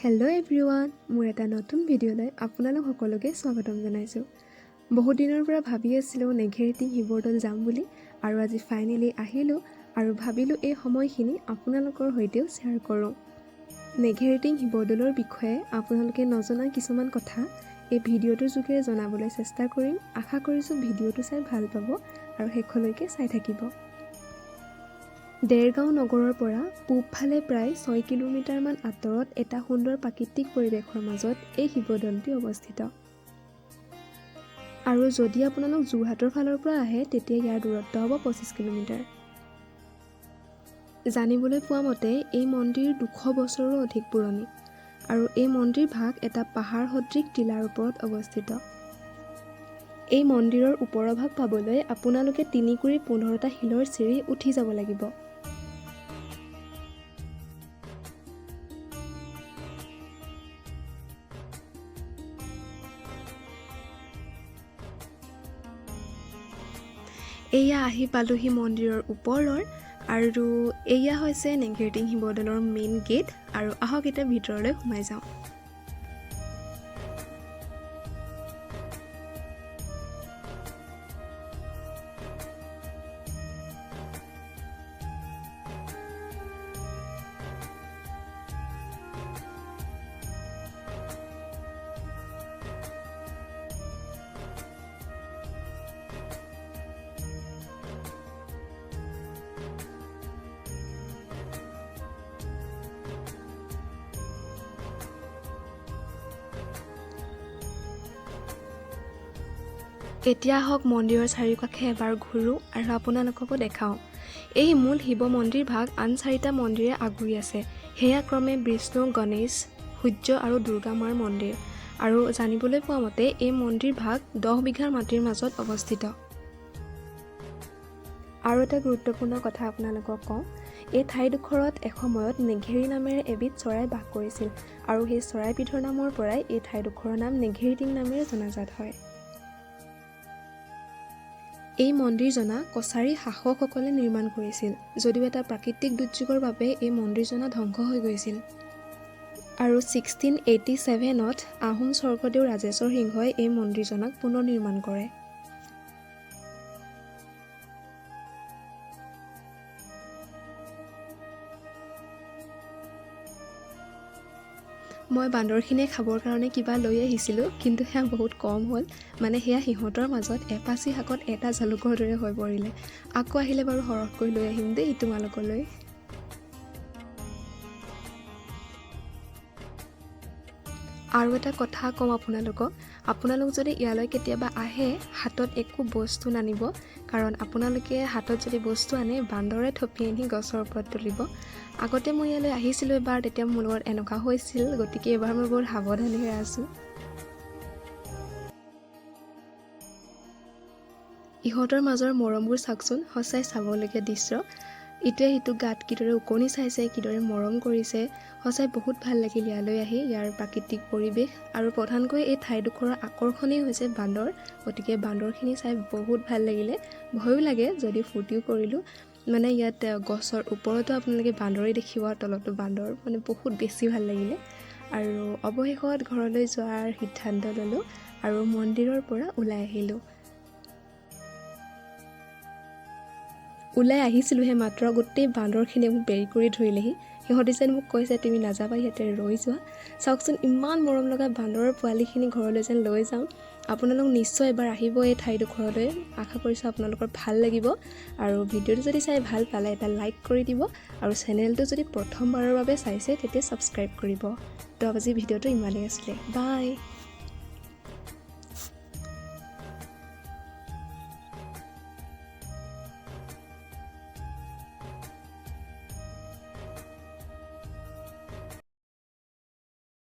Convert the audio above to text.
Hello' everyone, মোৰ এটা নতুন ভিডিঅ'লৈ আপোনালোক সকলোকে স্বাগতম জনাইছোঁ। বহুত দিনৰ পৰা ভাবি আছিলোঁ নেঘেৰিটিং শিৱদৌল যাম বুলি আৰু আজি ফাইনেলি আহিলোঁ আৰু ভাবিলোঁ এই সময়খিনি আপোনালোকৰ সৈতেও শ্বেয়াৰ কৰোঁ। নেঘেৰিটিং শিৱদৌলৰ বিষয়ে আপোনালোকে নজনা কিছুমান কথা এই ভিডিঅ'টোৰ যোগেৰে জনাবলৈ চেষ্টা কৰিম। আশা কৰিছোঁ ভিডিঅ'টো চাই ভাল পাব আৰু শেষলৈকে চাই থাকিব। দেৰগাঁও নগৰৰ পৰা পূবফালে প্ৰায় 6 কিলোমিটাৰমান আঁতৰত এটা সুন্দৰ প্ৰাকৃতিক পৰিৱেশৰ মাজত এই শিৱদৌলটি অৱস্থিত। আৰু যদি আপোনালোক যোৰহাটৰ ফালৰ পৰা আহে, তেতিয়া ইয়াৰ দূৰত্ব হ'ব 25 কিলোমিটাৰ। জানিবলৈ পোৱা মতে এই মন্দিৰ 200 বছৰৰো অধিক পুৰণি আৰু এই মন্দিৰ ভাগ এটা পাহাৰ সদৃশ টিলাৰ ওপৰত অৱস্থিত। এই মন্দিৰৰ ওপৰৰ ভাগ পাবলৈ আপোনালোকে 3 কুৰি 15টা শিলৰ চিৰি উঠি যাব লাগিব। এয়া আহি পালোহি মন্দিৰৰ ওপৰৰ আৰু এয়া হৈছে নেঘেৰিটিং শিৱদৌলৰ মেইন গেট। আৰু আহক, এতিয়া ভিতৰলৈ সোমাই যাওঁ। এতিয়া আহক, মন্দিৰৰ চাৰিওকাষে এবাৰ ঘূৰোঁ আৰু আপোনালোককো দেখাওঁ। এই মূল শিৱ মন্দিৰ ভাগ আন চাৰিটা মন্দিৰে আগুৰি আছে। সেয়া ক্ৰমে বিষ্ণু, গণেশ, সূৰ্য আৰু দুৰ্গা মাৰ মন্দিৰ। আৰু জানিবলৈ পোৱা মতে এই মন্দিৰ ভাগ 10 বিঘাৰ মাটিৰ মাজত অৱস্থিত। আৰু এটা গুৰুত্বপূৰ্ণ কথা আপোনালোকক কওঁ, এই ঠাইডোখৰত এসময়ত নেঘেৰী নামেৰে এবিধ চৰাই বাস কৰিছিল আৰু সেই চৰাইবিধৰ নামৰ পৰাই এই ঠাইডোখৰৰ নাম নেঘেৰিটিং নামেৰে জনাজাত হয়। এই মন্দিৰজনা কছাৰী শাসকসকলে নিৰ্মাণ কৰিছিল যদিও এটা প্ৰাকৃতিক দুৰ্যোগৰ বাবে এই মন্দিৰজনা ধ্বংস হৈ গৈছিল। আৰু 1687ত আহোম স্বৰ্গদেউ ৰাজেশ্বৰ সিংহই এই মন্দিৰজনাক পুনৰ নিৰ্মাণ কৰে। মই বান্দৰখিনিয়ে খাবৰ কাৰণে কিবা লৈ আহিছিলোঁ, কিন্তু সেয়া বহুত কম হ'ল। মানে সেয়া সিহঁতৰ মাজত এপাচি শাকত এটা জালুকৰ দৰে হৈ পৰিলে। আকৌ আহিলে বাৰু সৰহকৈ লৈ আহিম দেই তোমালোকলৈ। আৰু এটা কথা কওঁ আপোনালোকক, আপোনালোক যদি ইয়ালৈ কেতিয়াবা আহে, হাতত একো বস্তু নানিব। কাৰণ আপোনালোকে হাতত যদি বস্তু আনে, বান্দৰে থপিয়াই নি গছৰ ওপৰত তুলিব। আগতে মই ইয়ালৈ আহিছিলোঁ এবাৰ, তেতিয়া মোৰ লগত এনেকুৱা হৈছিল। গতিকে এইবাৰ মই বহুত সাৱধানেৰে আছোঁ। ইহঁতৰ মাজৰ মৰমবোৰ চাওকচোন, সঁচাই চাবলগীয়া দৃশ্য। ইটোৱে সিটোক গাত কিদৰে ওকণি চাইছে, কিদৰে মৰম কৰিছে। সঁচাই বহুত ভাল লাগিল ইয়ালৈ আহি। ইয়াৰ প্ৰাকৃতিক পৰিৱেশ আৰু প্ৰধানকৈ এই ঠাইডোখৰৰ আকৰ্ষণেই হৈছে বান্দৰ। গতিকে বান্দৰখিনি চাই বহুত ভাল লাগিলে। ভয়ো লাগে যদিও ফূৰ্তিও কৰিলোঁ। মানে ইয়াত গছৰ ওপৰতো আপোনালোকে বান্দৰেই দেখিব আৰু তলতো বান্দৰ। মানে বহুত বেছি ভাল লাগিলে। আৰু অৱশেষত ঘৰলৈ যোৱাৰ সিদ্ধান্ত ল'লোঁ আৰু মন্দিৰৰ পৰা ওলাই আহিলোঁ। ওলাই আহিছিলোঁহে মাত্ৰ, গোটেই বান্দৰখিনিয়ে মোক বেৰি কৰি ধৰিলেহি। সিহঁতি যেন মোক কৈছে, "তুমি নাযাবা, ইয়াতে ৰৈ যোৱা।" চাওকচোন, ইমান মৰম লগা বান্দৰৰ পোৱালিখিনি ঘৰলৈ যেন লৈ যাওঁ। আপোনালোক নিশ্চয় এবাৰ আহিব এই ঠাইডোখৰলৈ। আশা কৰিছোঁ আপোনালোকৰ ভাল লাগিব। আৰু ভিডিঅ'টো যদি চাই ভাল পালে এটা লাইক কৰি দিব আৰু চেনেলটো যদি প্ৰথমবাৰৰ বাবে চাইছে, তেতিয়া ছাবস্ক্ৰাইব কৰিব। তো আজি ভিডিঅ'টো ইমানেই আছিলে। বাই।